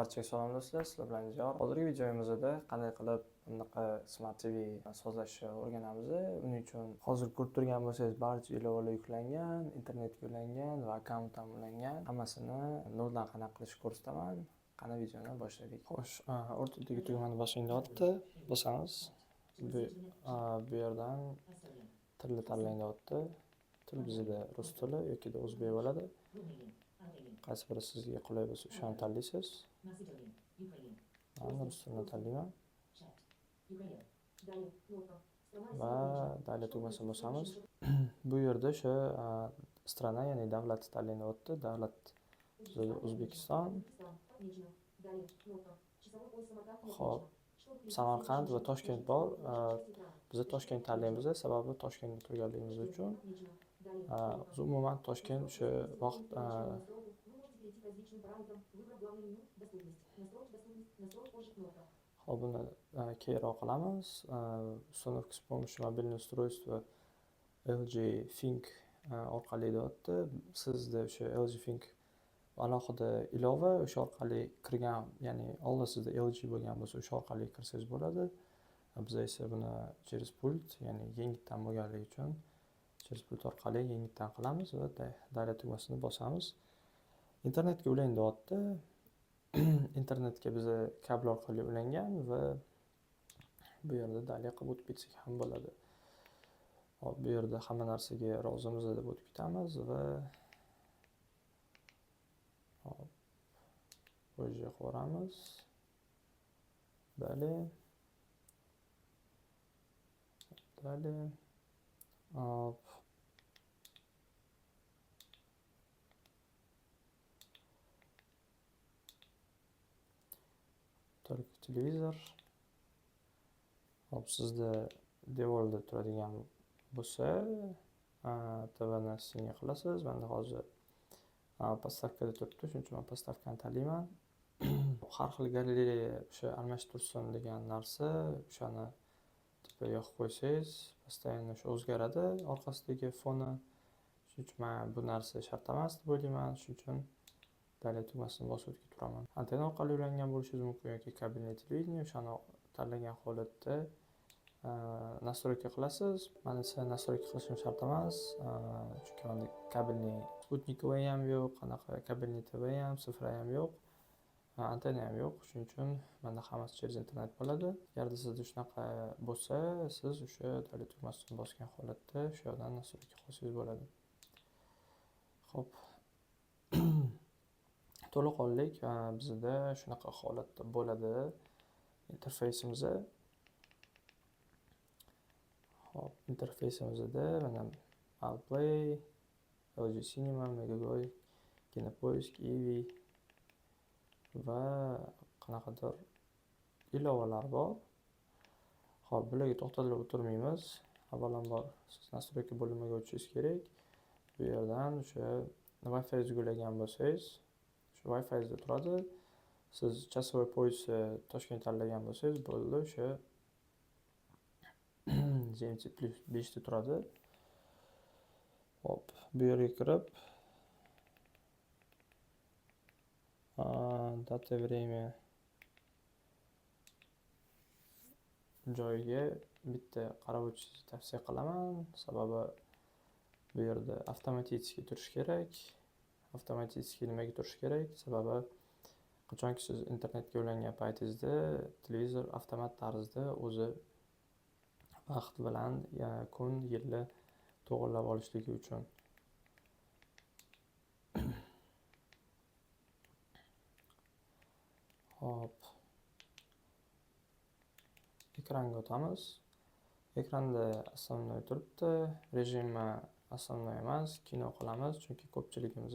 Barchaga salom, do'stlar, sizlar bilan Diyor. Hozirgi videomizda qanday qilib bunaqa Smart TV sozlashni o'rganamiz. Uning uchun hozir ko'rib turgan bo'lsangiz, barcha ilovalar yuklangan, internetga ulangan va akkaunt ham ulangan. Hammasini noldan qanaqa qilishni ko'rsataman. Qani, videoni boshladik. Xo'sh, o'rtadagi tugmani bosing deyapti. Bosamiz. Bu yerdan tilni tanlang deyapti. Til bizda rus tili yoki o'zbek bo'ladi. Qaysi biri sizga qulay bo'lsa, o'shani tanlaysiz. Man rus tilini tanlayman. Va "Далее" tugmasini bosamiz. Bu yerda o'sha страна, ya'ni davlatni tanlang deyapti. Davlat bizada O'zbekiston. Xo'p, Samarqand va Toshkent bor. Biza Toshkent tanlaymiz, sababi Toshkentda turganligimiz uchun. O'zi umuman Toshkent o'sha vaqt Перейти к различным параметрам, выбрав главное меню, доступность, настроить доступность, настроить позже, кнопка. Hop, buni keyinroq qilamiz. Установка с помощью мобильного устройства LG ThinQ orqali deyapti. Sizda o'sha LG ThinQ alohida ilova, o'sha orqali kirgan, ya'ni oldin sizda LG bo'lgan bo'lsa, o'sha orqali kirsangiz bo'ladi. Biz esa buni через pult, ya'ni yengitdan bo'lganligi uchun через pult orqali yengitdan qilamiz va "Далее" tugmasini bosamiz. Internetga ulang deyapti. Internetga biza kabel orqali ulangan va bu yerda "Далее" qilib o'tib ketsak ham bo'ladi. Hop, bu yerda hamma narsaga rozimiz deb o'tib ketamiz va hop, позже qilib. Далее. Далее. Hop. Только телевизор. Hop, sizda devorda turadigan bo'lsa, TVni синий qilasiz. Menda hozir подставка da turibdi, shuning uchun man подставка ni tanlayman. Har xil galereya o'sha almashib tursin degan narsa, o'shani типа yoqib qo'ysangiz, постоянно o'sha o'zgaradi orqasidagi foni. Shuning uchun man bu narsa shart emas deb o'ylayman. Shuning uchun "Далее" tugmasini bosib o'tib turaman. Antenna orqali ulangan bo'lishingiz mumkin yoki кабельное телевидение, o'shani tanlagan holatda настройка qilasiz. Man esa настройка qilishim shart emas, chunki menda кабельный спутниковый ham yo'q, qanaqa кабельный TV ham, цифра ham yo'q, antenna ham yo'q. Shuning uchun menda hammasi через internet bo'ladi. Agarda sizda shunaqa bo'lsa, siz o'sha "Далее" tugmasini bosgan holatda shu yoqdan настройка qilsangiz bo'ladi. Xo'p. To'laqonlik bizda shunaqa holatda bo'ladi interfeysimiz. Hop, interfeysimizda mana Play, LG Cinema, Megogo, Kinopoisk, Ivi va qanaqadir ilovalar bor. Hop, bularga to'xtalib o'tirmaymiz. Avvalambor siz настройка bo'limiga o'tishingiz kerak. Bu yerdan o'sha Wi-Fi ulagan bo'lsangiz, shu Wi-Fi'da turadi. Siz часовой пояс Toshkent tanlagan bo'lsangiz, bo'ldi, o'sha GMT +5 da turadi. Hop, bu yerga kirib, дата, время joyiga bitta qarab o'tishingizni tavsiya qilaman. Sababi bu yerda avtomatik turishi kerak. Avtomatik nimaga turishi kerak? Sababi qachonki siz internetga ulangan paytingizda televizor avtomat tarzda o'zi vaqt bilan kun, yilni to'g'irlab olishligi uchun. Hop. Ekranga o'tamiz. Ekranda основной turibdi. Rejimi основной emas, kino qilamiz, chunki ko'pchiligimiz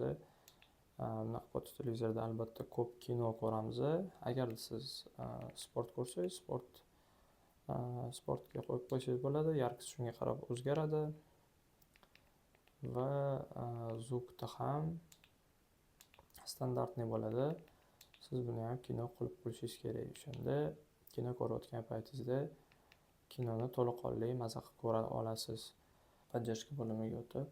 bunaqa katta televizorda albatta ko'p kino ko'ramiz. Agarda siz sport ko'rsangiz, sportga qo'yib qo'ysangiz bo'ladi. Яркость shunga qarab o'zgaradi. Va звук da ham стандартный bo'ladi. Siz buni ham kino qilib qo'yishingiz kerak. O'shanda kino ko'rayotgan paytingizda kinoni to'laqonli maza qilib ko'ra olasiz. Поддержка bo'limiga o'tib,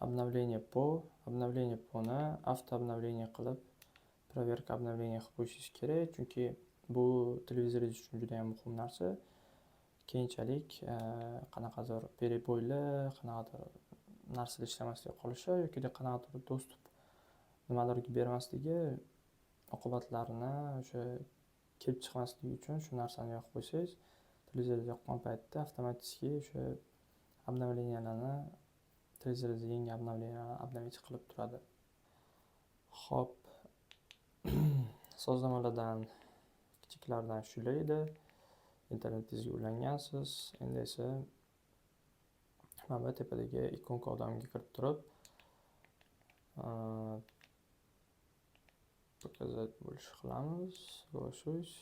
обновление ПО, обновление ПО ni авто обновление qilib Проверка обновления qilib qo'yishingiz kerak, chunki bu televizoringiz uchun juda ham muhim narsa. Keyinchalik qanaqadir перебой lar, qanaqadir narsalar ishlamaslik qolishi yokida qanaqadir доступ nimalarga bermasligi oqibatlarini o'sha kelib chiqmasligi uchun shu narsani yoqib qo'ysangiz, televizorni yoqqan paytda avtomatik o'sha обновления larni, televizoringiz yangi обновления larni обновить qilib turadi. Xo'p, sozlamalardan, kichiklardan shular edi. Internetingizga ulangansiz. Endi esa mana bu tepadagi ikonka odamga kirib turib, показать больше qilamiz. Соглашусь.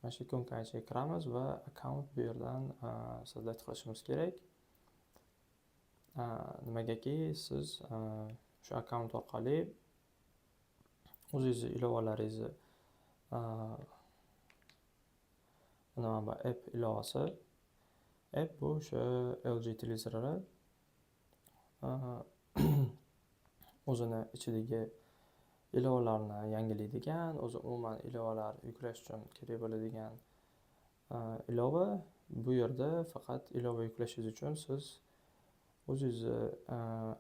Mana shu ikonkani ichiga kiramiz va akkaunt bu yerdan создать qilishimiz kerak. Nimagaki siz shu akkaunt orqali o'zingizni ilovalaringizni, mana bu app ilovasi. App bu o'sha LG televizorlari o'zini ichidagi ilovalarni yangilaydigan, o'zi umuman ilovalar yuklash uchun kerak bo'ladigan ilova. Bu yerda faqat ilova yuklashingiz uchun siz o'zingizni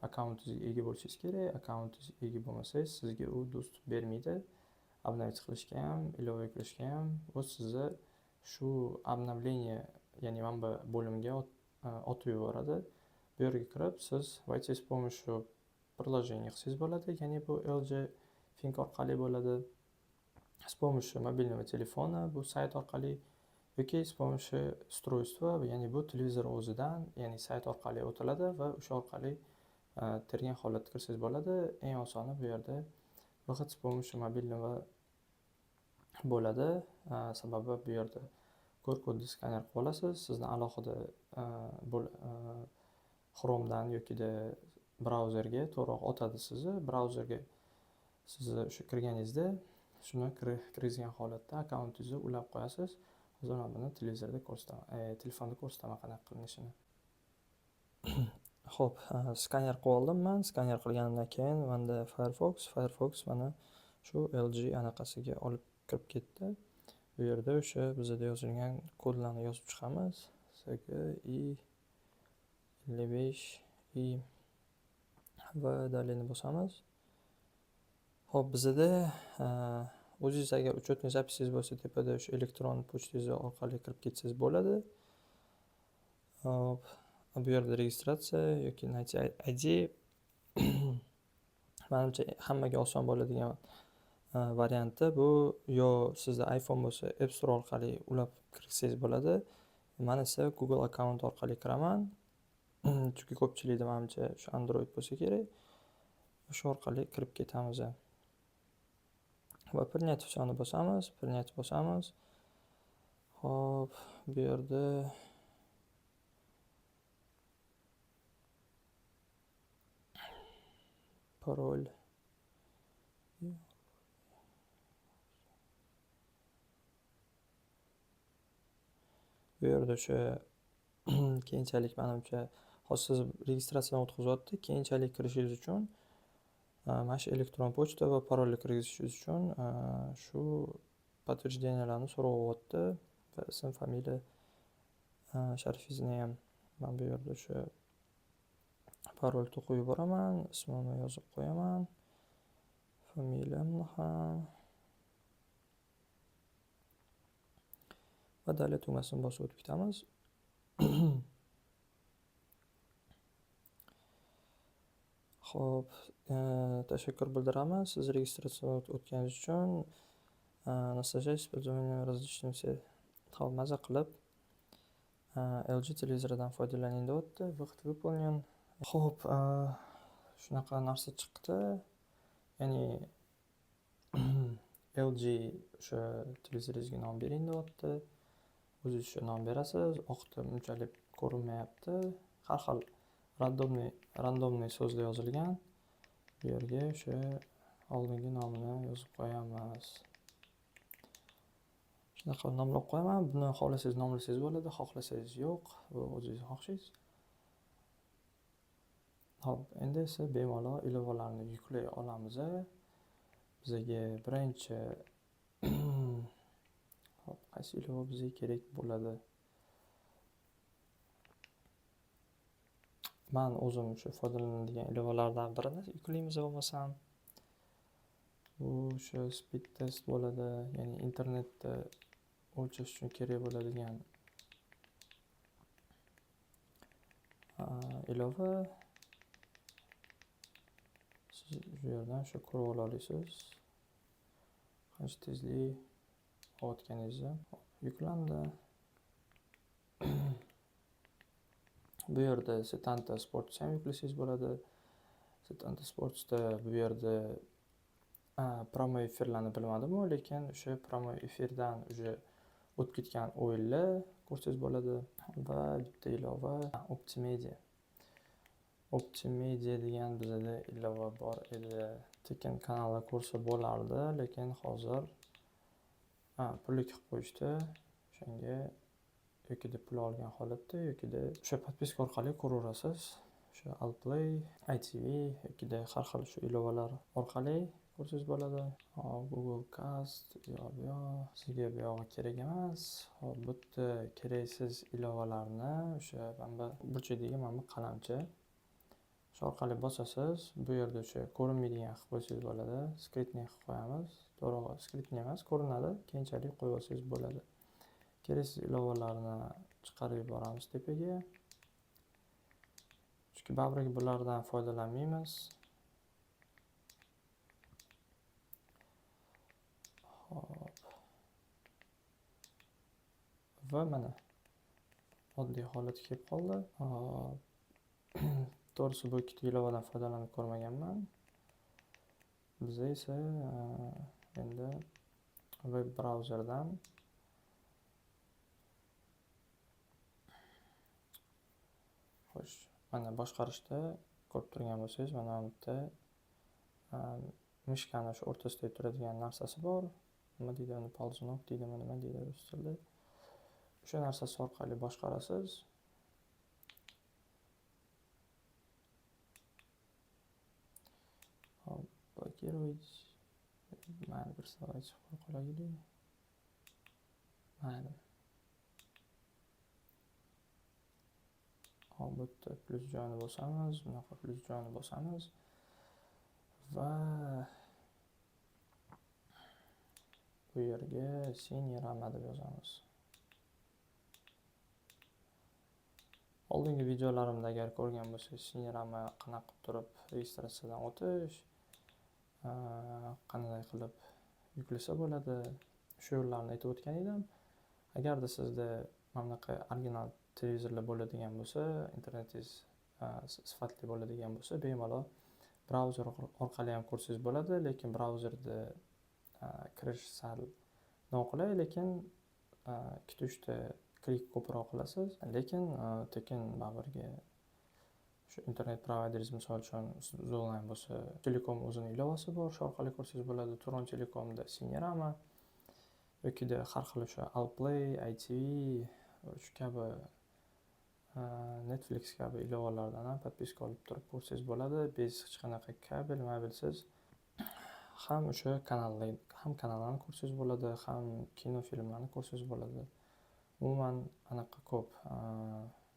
akkauntingizga ega bo'lishingiz kerak. Akkauntingizga ega bo'lmasangiz, sizga u доступ bermaydi. Обновить qilishga ham, ilova yuklashga ham. U sizni shu обновление, ya'ni mana bu bo'limga otib yuboradi. Bu yerga kirib, siz "Войти с помощью приложения" qilsangiz bo'ladi, ya'ni bu LG ThinQ orqali bo'ladi. "С помощью мобильного телефона" bu sayt orqali yoki "С помощью устройства", ya'ni bu televizor o'zidan, ya'ni sayt orqali o'tiladi va o'sha orqali tergan holatda kirsangiz bo'ladi. Eng osoni bu yerda "Выход с помощью мобильного" bo'ladi. Sababi bu yerda QR kodni skaner qilib olasiz. Sizni alohida Chromedan yokida brauzerga to'g'riroq otadi sizni. Brauzerga sizni o'sha kirganingizda shuni kirgizgan holatda akkauntingizni ulab qo'yasiz. Hozir man buni televizorda ko'rsataman, telefonda ko'rsataman qanaqa qilinishini. Xo'p, skaner qilib oldim man. Skaner qilganimdan keyin manda Firefox mana shu LG anaqasiga olib kirib ketdi. Bu yerda o'sha bizada yozilgan kodlarni yozib chiqamiz. SG I 55 I va далее ni bosamiz. Xo'p, bizada o'zingiz agar учетный запись ingiz bo'lsa, tepada o'sha elektron pochtangiz orqali kirib ketsangiz bo'ladi. Xo'p, bu yerda registratsiya yoki найти ID. Manimcha, hammaga oson bo'ladigan varianti bu yo sizda iPhone bo'lsa, App Store orqali ulab kirsangiz bo'ladi. Man esa Google akkaunt orqali kiraman. Chunki ko'pchilikda, manimcha, shu Android bo'lsa kerak. O'sha orqali kirib ketamiz. Va "Принять всё" ni bosamiz, "Принять" bosamiz. Xo'p, bu yerda parol. Bu yerda o'sha keyinchalik, manimcha, hozir sizni registratsiyadan o'tkazyapti. Keyinchalik kirishingiz uchun mana shu elektron pochta va parolni kirgizishingiz uchun shu подтверждения larni so'rayapti va ism, familiya, sharifingizni ham. Man bu yerda o'sha parol to'qib yuboraman, ismimni yozib qo'yaman, familiyamni ham. Va "Далее" tugmasini bosib o'tib ketamiz. Xo'p, tashakkur bildiraman siz registratsiyadan o'tganingiz uchun. Наслаждайтесь пользованием различными. Xo'p, maza qilib LG televizoridan foydalaning, deyapti. Выход выполнен. Xo'p, shunaqa narsa chiqdi. Ya'ni LG o'sha televizoringizga nom bering, deyapti. O'zingiz o'sha nom berasiz. Oqda unchalik ko'rinmayapti. Har xil рандомный so'zlar yozilgan. Bu yerga o'sha oldingi nomini yozib qo'yamiz. Shunaqa qilib nomlab qo'yaman. Buni xohlasangiz nomlasangiz bo'ladi, xohlasangiz yo'q. Bu o'zingizni xohishingiz. Xo'p, endi esa bemalol ilovalarni yuklay olamiz. Bizga birinchi xo'p, qaysi ilova bizga kerak bo'ladi? Men o'zim o'sha foydalanadigan ilovalardan birini yuklaymiz bo'lmasam. Bu o'sha speed test bo'ladi, ya'ni internetda o'lchash uchun kerak bo'ladigan ilova. Siz bu yerdan shu ko'rib ola olasiz. Qancha tezlik olayotganingizni. Yuklandi. Bu yerda Setanta Sports ham yuklasangiz bo'ladi. Setanta Sportsda bu yerda promo efirlarni bilmadim-u, lekin o'sha promo efirdan уже o'tib ketgan o'yinlar ko'rsangiz bo'ladi. Va bitta ilova Optimedia. Optimedia degan bizada ilova bor edi. Tekin kanalda ko'rsa bo'lardi, lekin hozir pullik qilib qo'yishdi. O'shanga yokida pul olgan holatda, yokida o'sha podpiska orqali ko'raverasiz. O'sha Alplay, ITV yokida har xil shu ilovalar orqali ko'rsangiz bo'ladi. Hop, Google Cast, bu yoq sizga bu yog'i kerak emas. Hop, bu yerda keraksiz ilovalarni o'sha mana bu burchakdagi mana bu qalamcha shu orqali bosasiz. Bu yerda o'sha ko'rinmaydigan qilib qo'ysangiz bo'ladi. Skritni qilib qo'yamiz. To'g'ri, skritni emas, ko'rinadi. Keyinchalik qo'yib olsangiz bo'ladi. Keraksiz ilovalarni chiqarib yuboramiz tepaga. Chunki baribir bulardan foydalanmaymiz. Xo'p. Va mana oddiy holatga kelib qoldi. Hop. To'g'risi bu ikkita ilovadan foydalanib ko'rmaganman. Biz esa endi web brauzerdan xo'sh, mana boshqarishda ko'rib turgan bo'lsangiz, mana bu yerda mishkani shu o'rtasida turadigan narsasi bor. Nima deydi uni, polzunok deydimi, nima deydi rus tilida. O'sha narsasi orqali boshqarasiz. Hop, блокировать. Mayli, bir savol chiqib qolaylik. Mayli. Hop, bu yerda plyus joyini bosamiz, bunaqa plyus joyini bosamiz va bu yerga Cinerama deb yozamiz. Oldingi videolarimda agar ko'rgan bo'lsangiz, Cinerama qanaqa qilib turib registratsiyadan o'tish, qanday qilib yuklasa bo'ladi, shu yo'llarni aytib o'tgan edim. Agarda sizda mana bunaqa original televizorlar bo'ladigan bo'lsa, internetingiz sifatli bo'ladigan bo'lsa, bemalol brauzer orqali ham ko'rsangiz bo'ladi, lekin brauzerda kirish sal noqulay, lekin ikkita-uchta klik ko'proq qilasiz, lekin tekin baribirga shu internet provayderingiz, misol uchun Uzoline bo'lsa, Telekom o'zini ilovasi bor, shu orqali ko'rsangiz bo'ladi. Turon Telekomda Cinerama yokida har xil o'sha Alplay, ITV shu kabi Netflix kabi ilovalardan ham podpiska olib turib ko'rsangiz bo'ladi. Bez hech qanaqa kabel, mobilsiz ham o'sha kanallar, ham kanallarni ko'rsangiz bo'ladi, ham kino filmlarni ko'rsangiz bo'ladi. Umuman anaqa ko'p,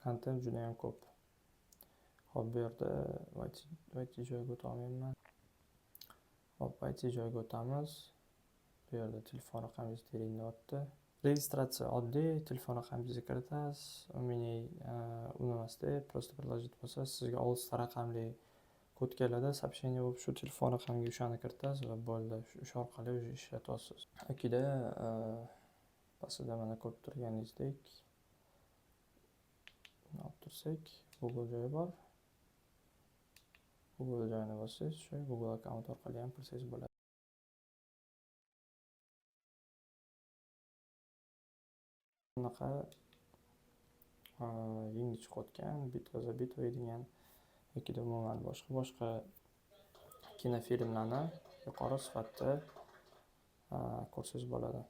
kontent juda ham ko'p. Xo'p, bu yerda YT joyiga o'ta olmayman. Xo'p, YT joyiga o'tamiz. Bu yerda telefon raqamingizni tering deyapti. Registratsiya oddiy, telefon raqamingizni kiritasiz. Mening unamasda просто приложить bosasiz, sizga oltita raqamli kod keladi, сообщение bo'lib shu telefon raqamiga o'shani kiritasiz va bo'ldi. O'sha orqali уже ishlatyapsiz. Yokida pastida mana ko'rib turganingizdek olib tursak, Google joyi bor. Google joyini bossangiz, shu Google akkaunt orqali ham kirsangiz bo'ladi. Bunaqa yangi chiqayotgan Bitva za Bitva degan yokida umuman boshqa kinofilmlarni yuqori sifatda ko'rsangiz bo'ladi.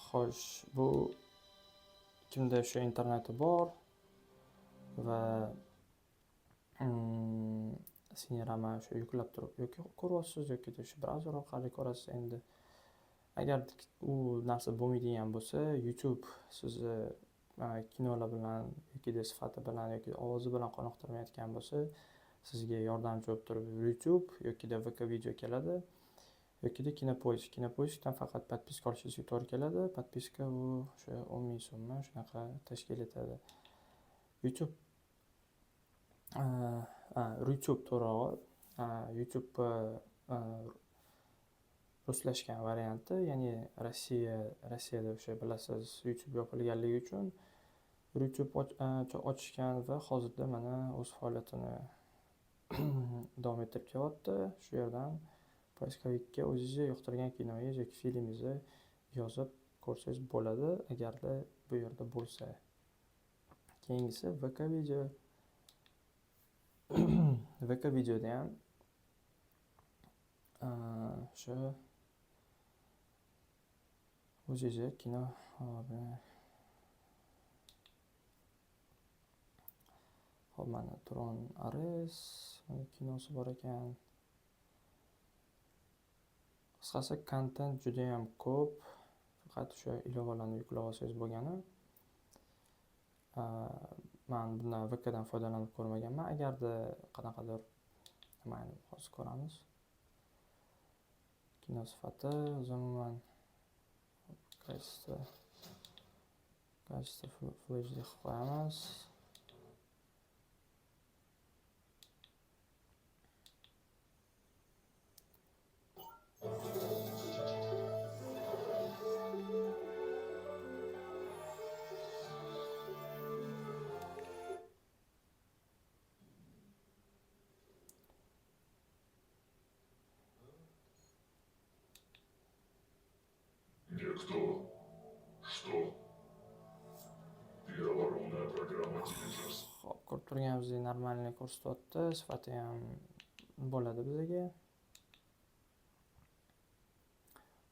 Xo'sh, bu kimda o'sha interneti bor va Cinerama o'sha yuklab turib yoki ko'ryapsiz yoki o'sha brauzer orqali ko'rasiz endi. Agar u narsa bo'lmaydigan bo'lsa, YouTube sizni kinolar bilan yoki sifati bilan yoki ovozi bilan qoniqtirmayotgan bo'lsa, sizga yordamchi bo'lib turib YouTube yoki VK video keladi. Yoki Kinopoisk. Kinopoiskdan faqat podpiska olishingizga to'g'ri keladi. Podpiska u o'sha 10 ming so'mmi shunaqa tashkil etadi. YouTube YouTube to'g'rirog'i, YouTube ruslashgan varianti, ya'ni Rossiyada o'sha bilasiz YouTube yopilganligi uchun YouTube ochishgan va hozirda mana o'z faoliyatini davom ettirib kelyapti. Shu yerdan poiskovikka o'zingizni yoqtirgan kinoyingiz yoki filmingizni yozib ko'rsangiz bo'ladi, agarda bu yerda bo'lsa. Keyingisi VK video. VK videoda ham o'sha o'zingizni kino hop, mana Tron Ares kinosi bor ekan. Qisqasi kontent juda ham ko'p. Faqat o'sha ilovalarni yuklab olsangiz bo'lgani. Men bundan VKdan foydalanib ko'rmaganman. Agarda qanaqadir, mayli, hozir ko'ramiz. Kino sifati umuman качество Full HD qilib qo'yamiz. Кто? Что? Переворонная программа Тележас. Xo'p, ko'rib turganimizdek normalniy ko'rsatyapti, sifati ham bo'ladi bizga.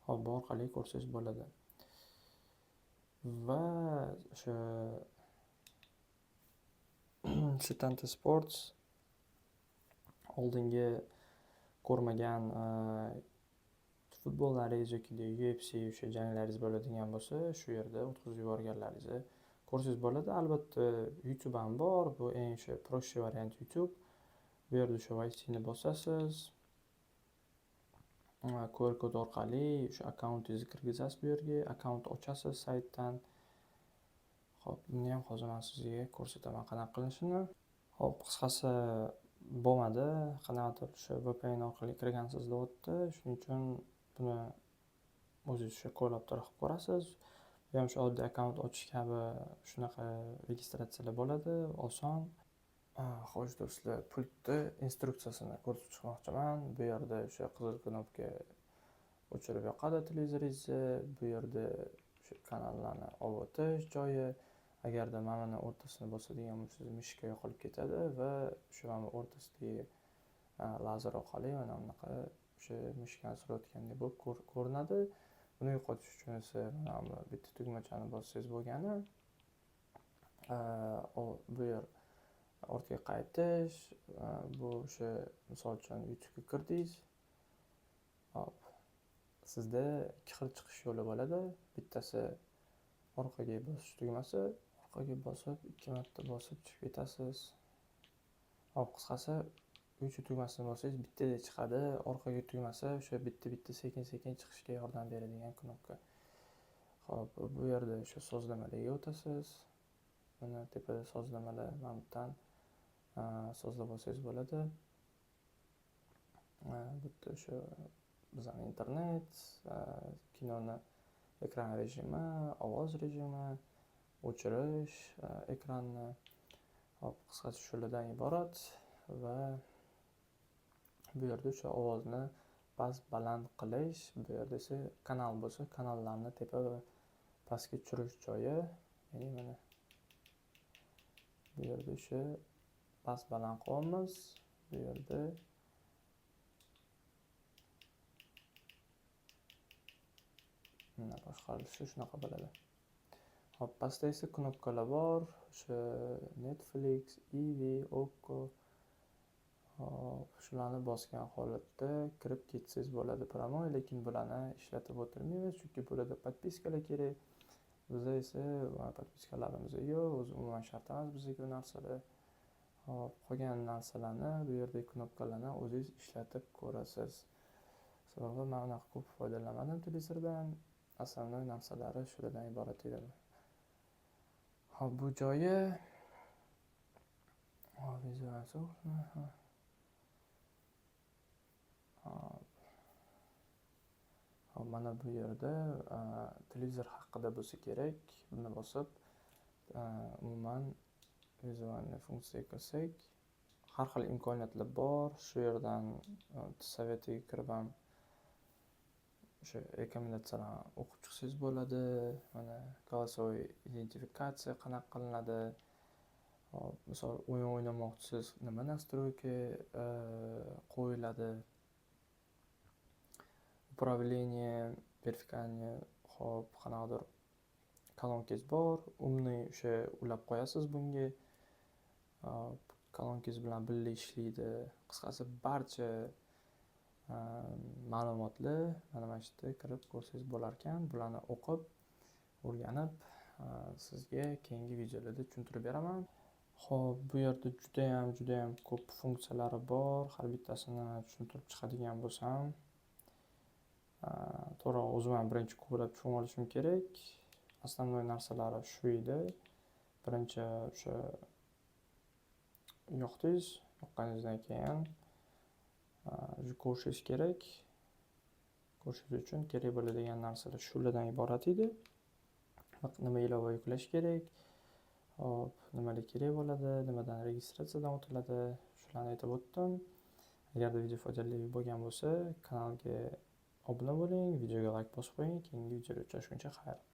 Xo'p, bu orqali ko'rsangiz bo'ladi. Va o'sha Setanta Sports oldingi ko'rmagan futbollaringiz yoki UFC o'sha janglaringiz bo'ladigan bo'lsa, shu yerda o'tkazib yuborganlaringizni ko'rsangiz bo'ladi. Albatta YouTube ham bor. Bu eng o'sha проще variant YouTube. Bu yerda o'sha Wi-Fi'ni bosasiz. QR kod orqali o'sha akkauntingizni kirgizasiz bu yerga, akkaunt ochasiz saytdan. Xo'p, buni ham hozir men sizga ko'rsataman qanaqa qilinishini. Xo'p, qisqasi bo'lmadi. Qanaqadir o'sha VPN orqali kirgansiz deyapti. Shuning uchun buni o'zingiz o'sha qo'llab turib ko'rasiz. Bu ham o'sha oddiy akkaunt ochish kabi shunaqa registratsiyalar bo'ladi, oson. Xo'sh do'stlar, pultni instruksiyasini ko'rsatib chiqmoqchiman. Bu yerda o'sha qizil knopka o'chirib yoqadi televizoringizni. Bu yerda o'sha kanallarni olib o'tish joyi. Agarda mana buni o'rtasini bosadigan bo'lsangiz, mishka yoqilib ketadi va o'sha mana bu o'rtasidagi lazer orqali mana bunaqa o'sha mishkani surayotgandek bo'lib ko'rinadi. Buni yo'qotish uchun esa mana bu bitta tugmachani bossangiz bo'lgani. Bu yer ortga qaytish, bu o'sha misol uchun YouTube'ga kirdingiz. Hop, sizda ikki xil chiqish yo'li bo'ladi. Bittasi orqaga bosish tugmasi, orqaga bosib ikki marta bosib chiqib ketasiz. Hop, qisqasi YouTube tugmasini bossangiz bittada chiqadi, orqaga tugmasi o'sha bitta-bitta sekin-sekin chiqishga yordam beradigan knopka. Hop, bu yerda o'sha sozlamalarga o'tasiz. Mana tepada sozlamalar, mana bu yerdan sozlab olsangiz bo'ladi. Bu yerda o'sha bizning internet, kinoni ekran rejimi, ovoz rejimi, o'chirish ekranni. Hop, qisqasi shulardan iborat va bu yerda o'sha ovozni past baland qilish, bu yerda esa kanal bo'lsa, kanallarni tepa va pastga tushirish joyi, ya'ni mana bu yerda o'sha past baland qo'yamiz, bu yerda Boshqarilishi shunaqa bo'ladi. Hop, pastda esa knopkalar bor. O'sha Netflix, Ivi, Okko. Hop, shularni bosgan holatda kirib ketsangiz bo'ladi прямой, lekin bularni ishlatib o'tirmaymiz, chunki bularda подписка lar kerak. Bizda esa подписка larimiz yo'q, o'zi umuman shart emas bizga bu narsalar. Hop, qolgan narsalarni, bu yerdagi knopkalarni o'zingiz ishlatib ko'rasiz. Sababi man unaqa ko'p foydalanmadim televizordan. Основной narsalari shulardan iborat edi. Hop, bu joyi. Hop, vizual. Hop. Hop, mana bu yerda televizor haqida bo'lsa kerak. Buni bosib, umuman визуальный funksiyaga kirsak, har xil imkoniyatlar bor. Shu yerdan совет iga kirib ham o'sha rekomendatsiyalarni o'qib chiqsangiz bo'ladi. Mana, голосовой identifikatsiya qanaqa qilinadi. Hop, misol, o'yin o'ynamoqchisiz, nima настройка qo'yiladi. Управление верификация. Hop, qanaqadir kolonkangiz bor, умный, o'sha ulab qo'yasiz bunga. Hop, kolonkangiz bilan birga ishlaydi. Qisqasi, barcha ma'lumotlar mana shu yerda kirib ko'rsangiz bo'larkan. Bularni o'qib, o'rganib, sizga keyingi videolarda tushuntirib beraman. Ho'p, bu yerda judayam, judayam ko'p funksiyalari bor. Har bittasini tushuntirib chiqadigan bo'lsam, to'g'ri, o'zim ham birinchi ko'plab tushunib olishim kerak. Основной narsalari shu edi. Birinchi o'sha yoqdingiz, yoqqaningizdan keyin уже ko'rishingiz kerak. Ko'rishingiz uchun kerak bo'ladigan narsalar shulardan iborat edi. Nima ilova yuklash kerak, hop, nimalar kerak bo'ladi, nimadan registratsiyadan o'tiladi, shularni aytib o'tdim. Agarda video foydali bo'lgan bo'lsa, kanalga obuna bo'ling, videoga layk bosib qo'ying. Keyingi videoda uchrashguncha xayr.